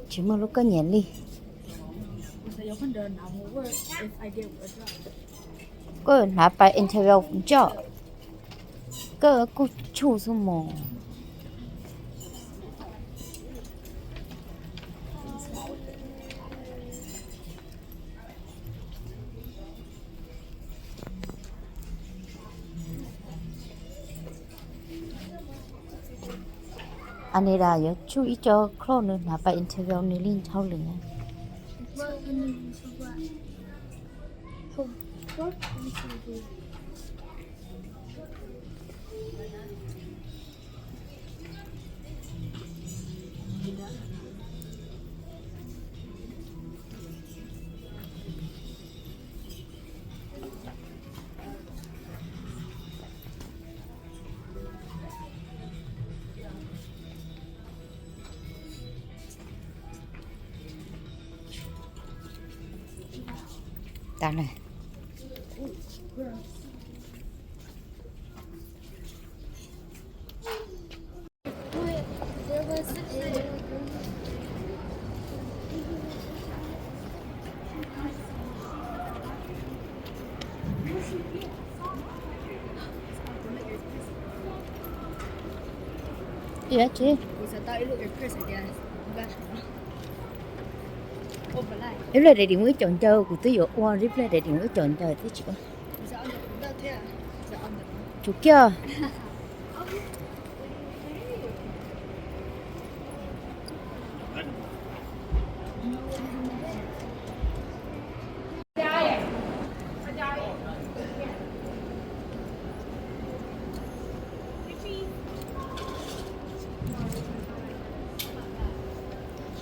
Tsis muaj lub koj nyiam li. Koj hnav pais interview ntso, koj kuj tshuj xwb mus. Anida yuav tshuj ib co clothes nws hnav pais interview nws li hauj lwm. Tas lawm. Ib yam tsi? Ib pliag daim di muaj ib co ncaws, kuv twb yuav ua, ib pliag daim di muaj ib co ncaws twb tsis ua. Tsum kiag.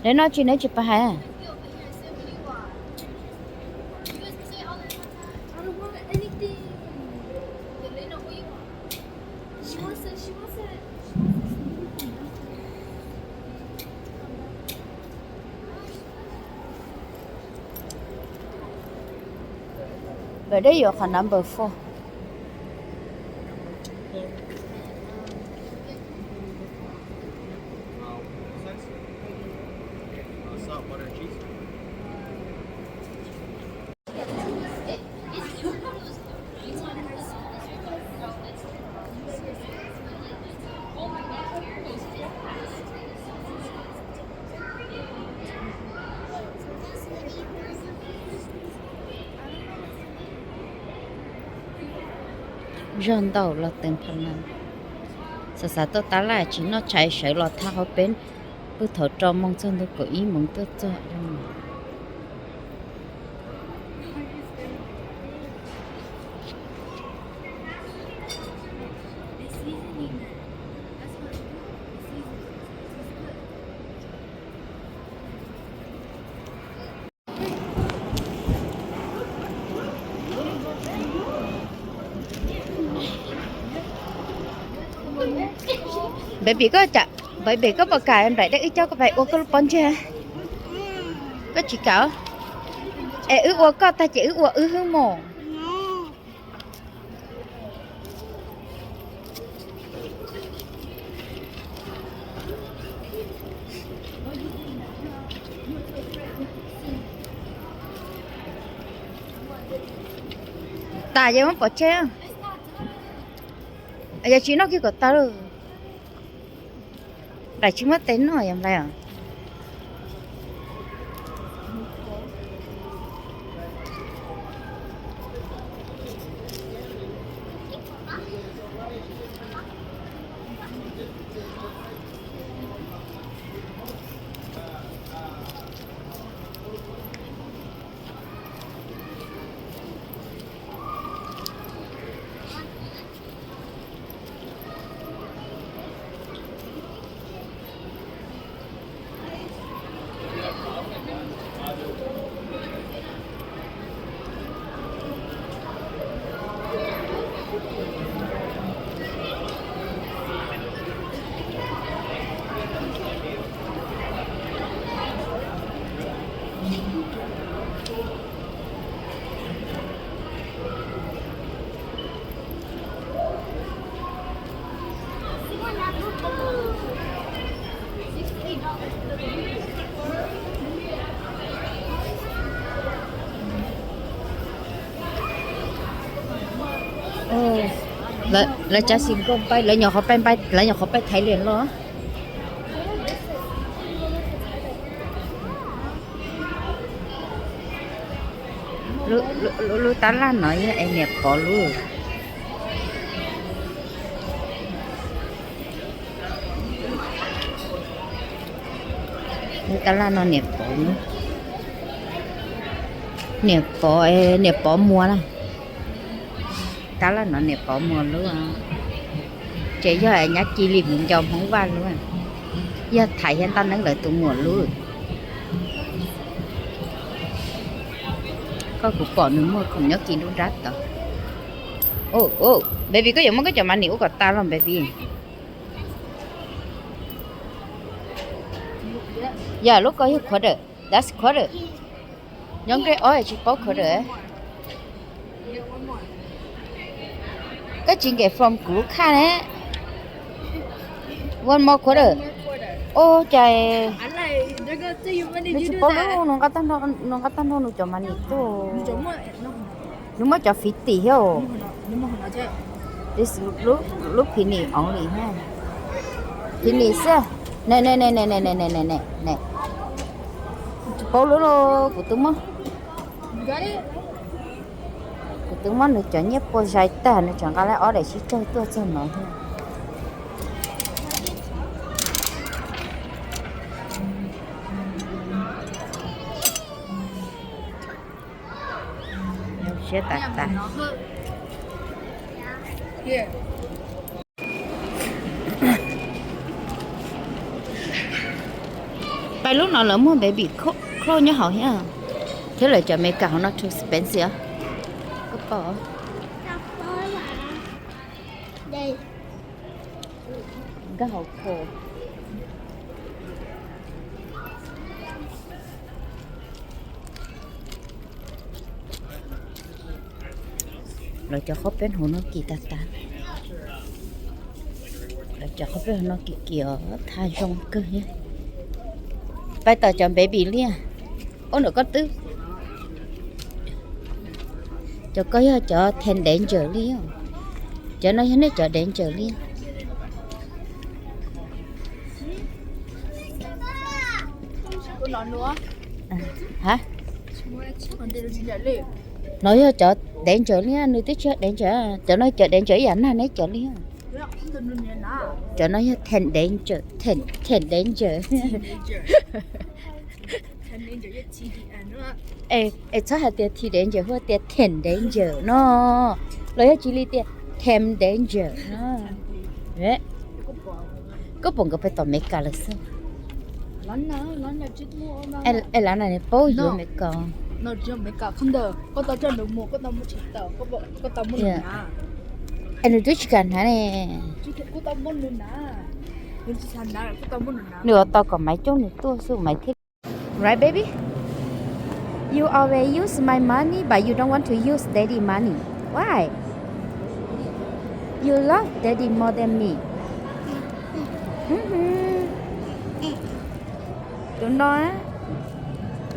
Neb noj tsi neb tsis paub hais? Peb dej yuav qhov number four. Zog ntau los teev pha la. Xav xav tuaj tab laj tsis noj tshais sawv los thab hauv peb, puag thaum rau moos txog ntu kaum ib moos tuaj txog. Baby koj, baby koj puas kam nplaim dej wb coj koj pais ua koj lub pob ntseg? Koj tsis kam? Es wb ua koj tag ces wb ua wb hwb mos. Tas ces muab pov tseg. Yog tsis noj kiag kom tas lawm. Nplaim tsis muab tes noj yog nplaim os. Lawv tsav xis nkauj npaim, lawv nyuam qhuav pais npaim, lawv nyuam qhuav pais Thailand los. Lub tab laj no yog es niam pov lub. Lub tab laj no niam pov lub. Niam pov, niam pov muag na. Tab laj no niam pov muag lub. Ces yog nyab Ci Lis viv ncaus Hmoob Vaj lub. Yog Thaiv thiab Ntaj Neeb lawv tus muam lub. Koj kuv pom nws muag khoom nyob kis nruab nrab tod. Baby, koj yuav muab koj cov mas nim ua kom tas los baby. Yog lub ko yog quarter, that's quarter. Nyob nqe ob tsis paub quarter. Koj tsis nkem from kuv lub khaj ne. One more quarter. Ua cas nws tsis paub lub, nws nqa tag nrho nws cov mas nim tuaj. Nws muab cov fifty thiab. Lub penny only, penny xwb. Ne ne ne ne ne ne ne ne. Tsis paub lub, kuv twb muab, kuv twb muab nws cov nyiaj pua zais tag, nws tseem nqa lawm ob daim sib tsawg tuaj txog no thiab. Siab tas tas. Pais lub no lawv muag baby clothes nyob hauv thiab. Thiab lawv cov Meskas hauv no too expensive. Koj pom. Nkag hauv ko. Lawv cov qhaub peeb hauv no kim tas tas. Lawv cov qhaub peeb hauv no kim kim os, thaj zoo kawg thiab. Pais tom cov baby liaj. Ub, ntawm koj twb, cov ko yog cov ten danger li. Cov no yog nej cov danger li. No yog cov danger li, nws twb tsis yog danger. Cov no cov danger ib yam nag neb cov li. Cov no yog ten danger, ten, ten danger. Es txhob hais tias ten danger, hu tias ten danger no. Los yog tsis li tias ten danger no. Koj pom nkawd pais tom Meskas lawm xwb. Es lav na nws paub yuav Meskas. Es nws twb tsis kam hnav ne. Nws ua tau kom Maiv coj nws tuaj xwb Maiv thiaj. Right, baby? You always use my money, but you don't want to use daddy money. Why? You love daddy more than me. Tus no,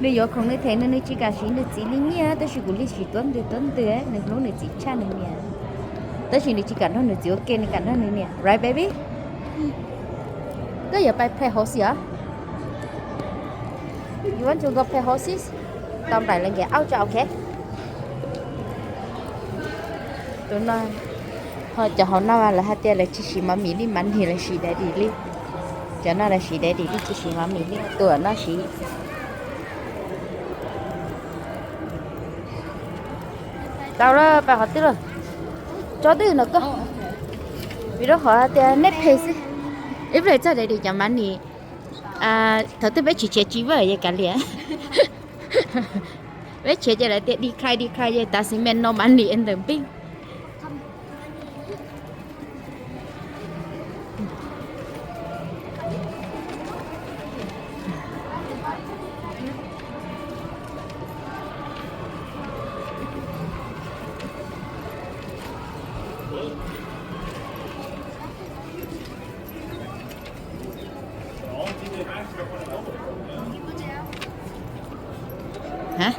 nws yuav khoom nws them nws, nws tsis kam siv nws txiv li nyiaj, tab sis kuv li siv tuab ntws tuab ntws, nws hlub nws txiv tshaj nws niam. Tab sis nws tsis kam nrog nws txiv ua ke, nws kam nrog nws niam. Right, baby? Koj yuav pais play horses os? You want to go play horses? Tau nplaim lawv nkaus auj tso, ok? Tus no, ho cov hauv no lawv hais tias lawv tsis siv mommy li, money lawv siv daddy li. Cov no lawv siv daddy li, tsis siv mommy li, tus no siv. Tau lawm, pais qhov twg lawm? Tsob twg no koj? Vim rau qhov hais tias nej phem xwb. Ib pliag txog daddy cov money, thaum twg peb tsis tshiav tsis vawj yog kav liam. Peb tshiav ces lawv tias decline decline, yog tas sim me no money in the bank. Hả?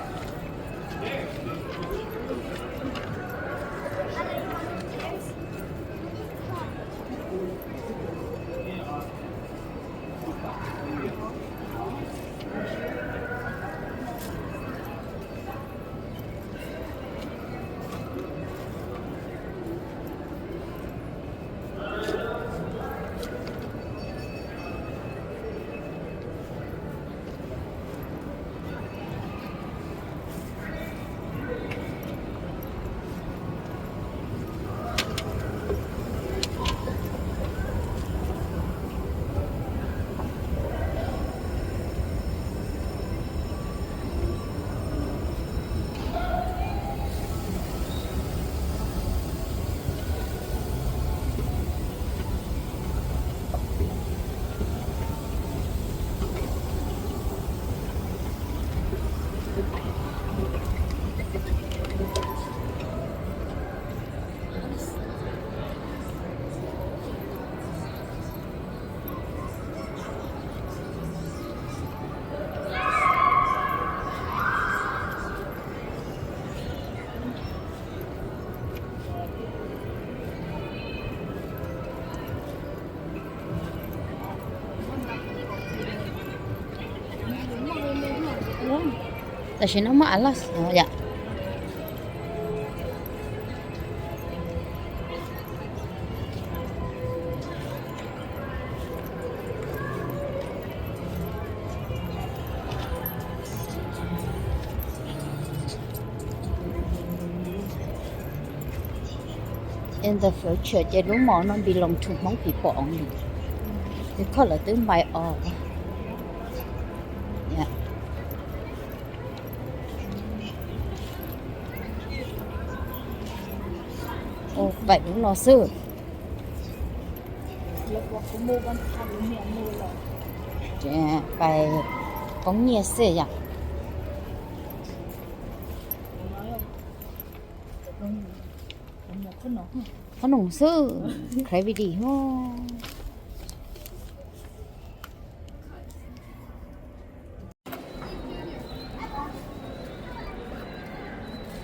Tam sim no muaj a laj yom. In the future ces lub mall no belong to Hmoob people only. Ces koj lawv twb npai os. Ua pais lub no xwb. Pais poob nyiaj xwb yom. Qhob noom xwb, gravity.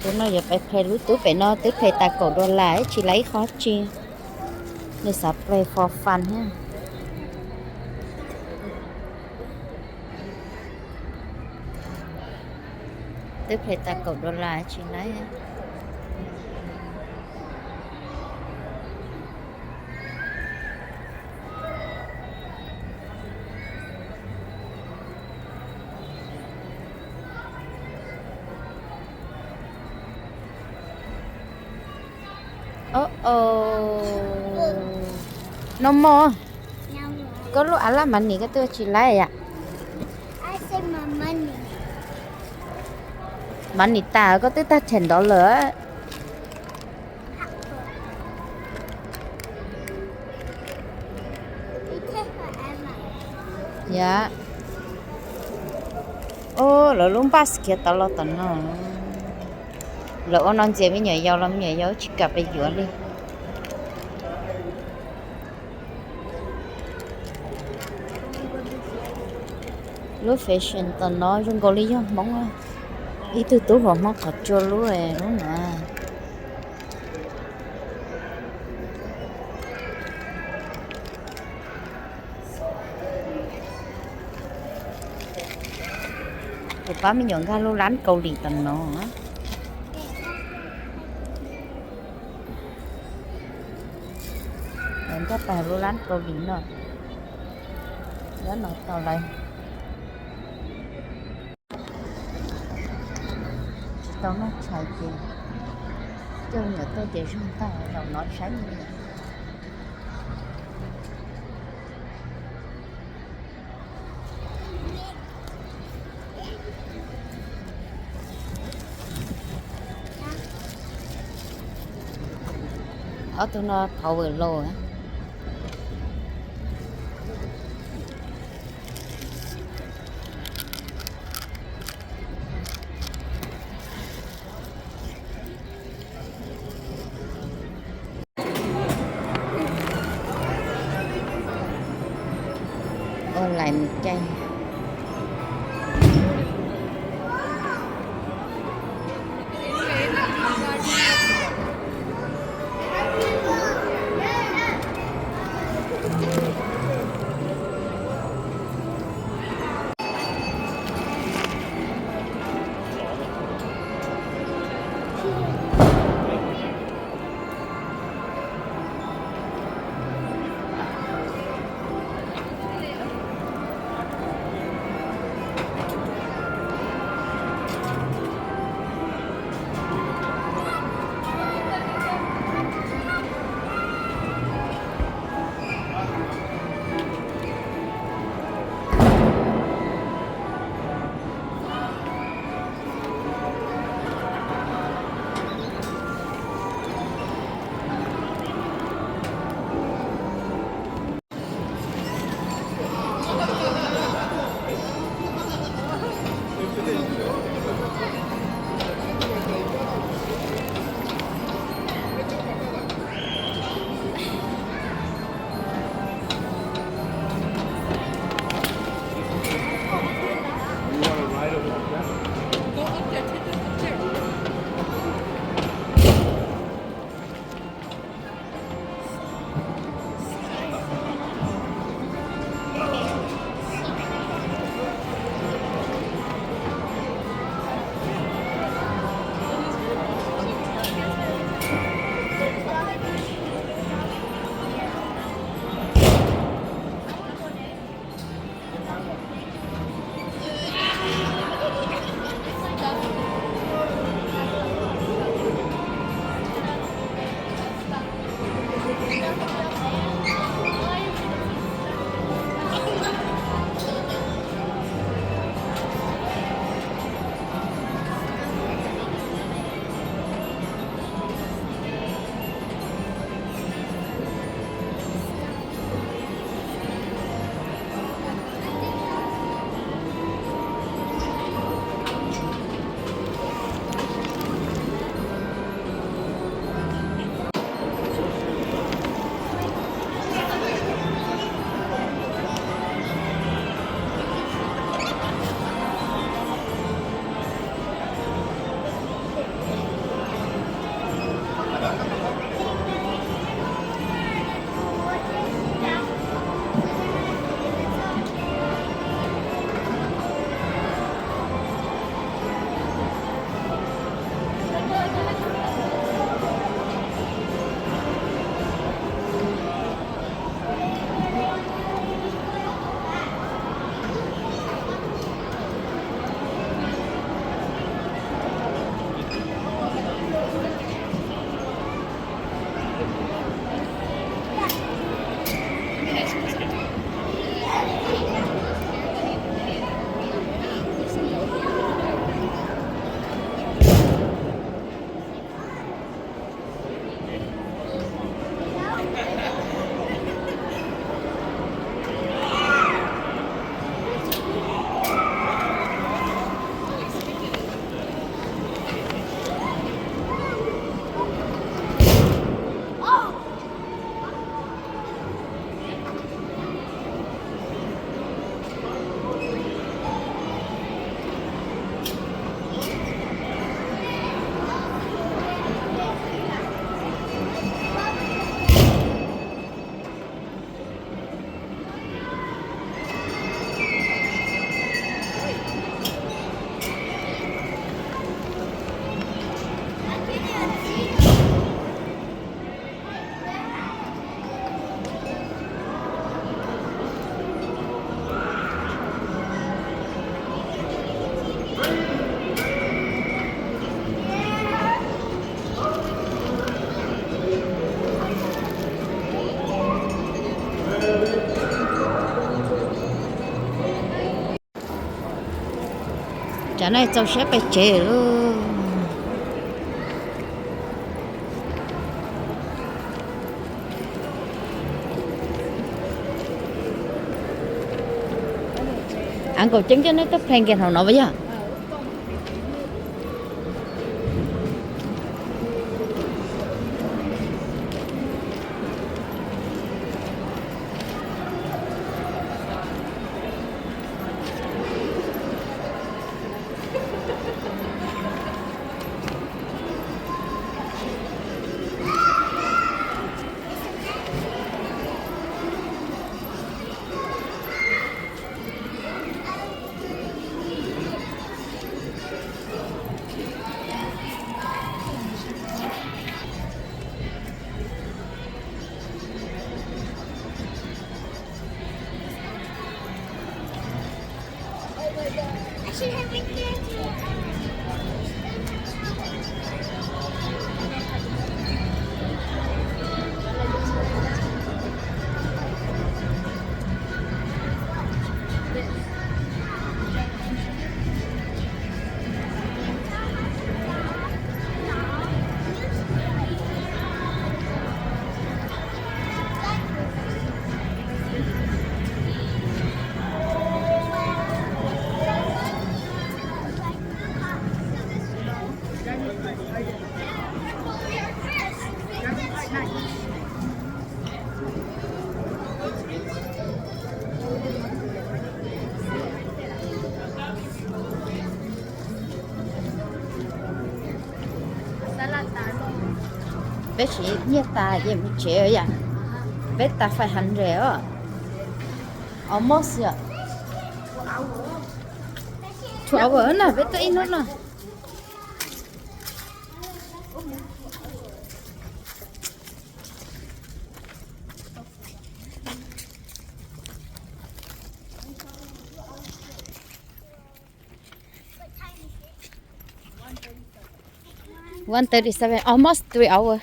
Tus no yuav pais play lub tub pem no, twb play tas kaum dollar tsis laib ib qho tsi. Nws xav play for fun thiab. Twb play tas kaum dollar tsis laib. Ov, ov, no mog, koj lub a laj mav nis koj twb ua tsis laib yom? Mav nis tas koj twb tag them ntov lawm. Yam, ov, lawv lub npaj khiav tau los tom no. Lawv ua no ntxias me nyuam yaus los me nyuam yaus tsis kam pes yuav li. Lub fashion tom no zoo nkaus li yog Hmoob, ib tug tub hluas Hmoob qhov tsua lub, lub no. Kuv pab me nyuam nkag lub lab Kaus Lim tom no. Nkag tag lub lab Kaus Lim no, nyob no tau lawm. Tsis tau noj tshais ces coj me nyuam tuaj ces zog tag zaum no saib me nyuam. Ob tug no power low. Ua lais mus caij. Cov no txaus siab pes tsev lauj. Uncle, ceeb kiag nej tuaj prank kiag hauv no puas yog? Peb siv nyiaj tas ces mus tsev yom. Peb tas five hundred os. Almost yom. Two hour na, peb tuaj ib hnub no. One thirty-seven, almost three hour.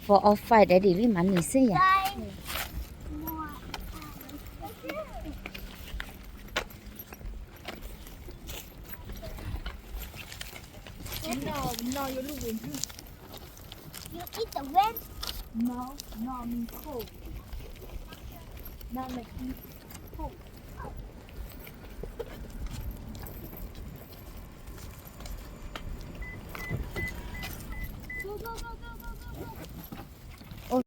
Four oh five, daddy lub money xwb yom. You eat the wind? No, no, I'm cold. Not like you. Cold. Go, go, go, go.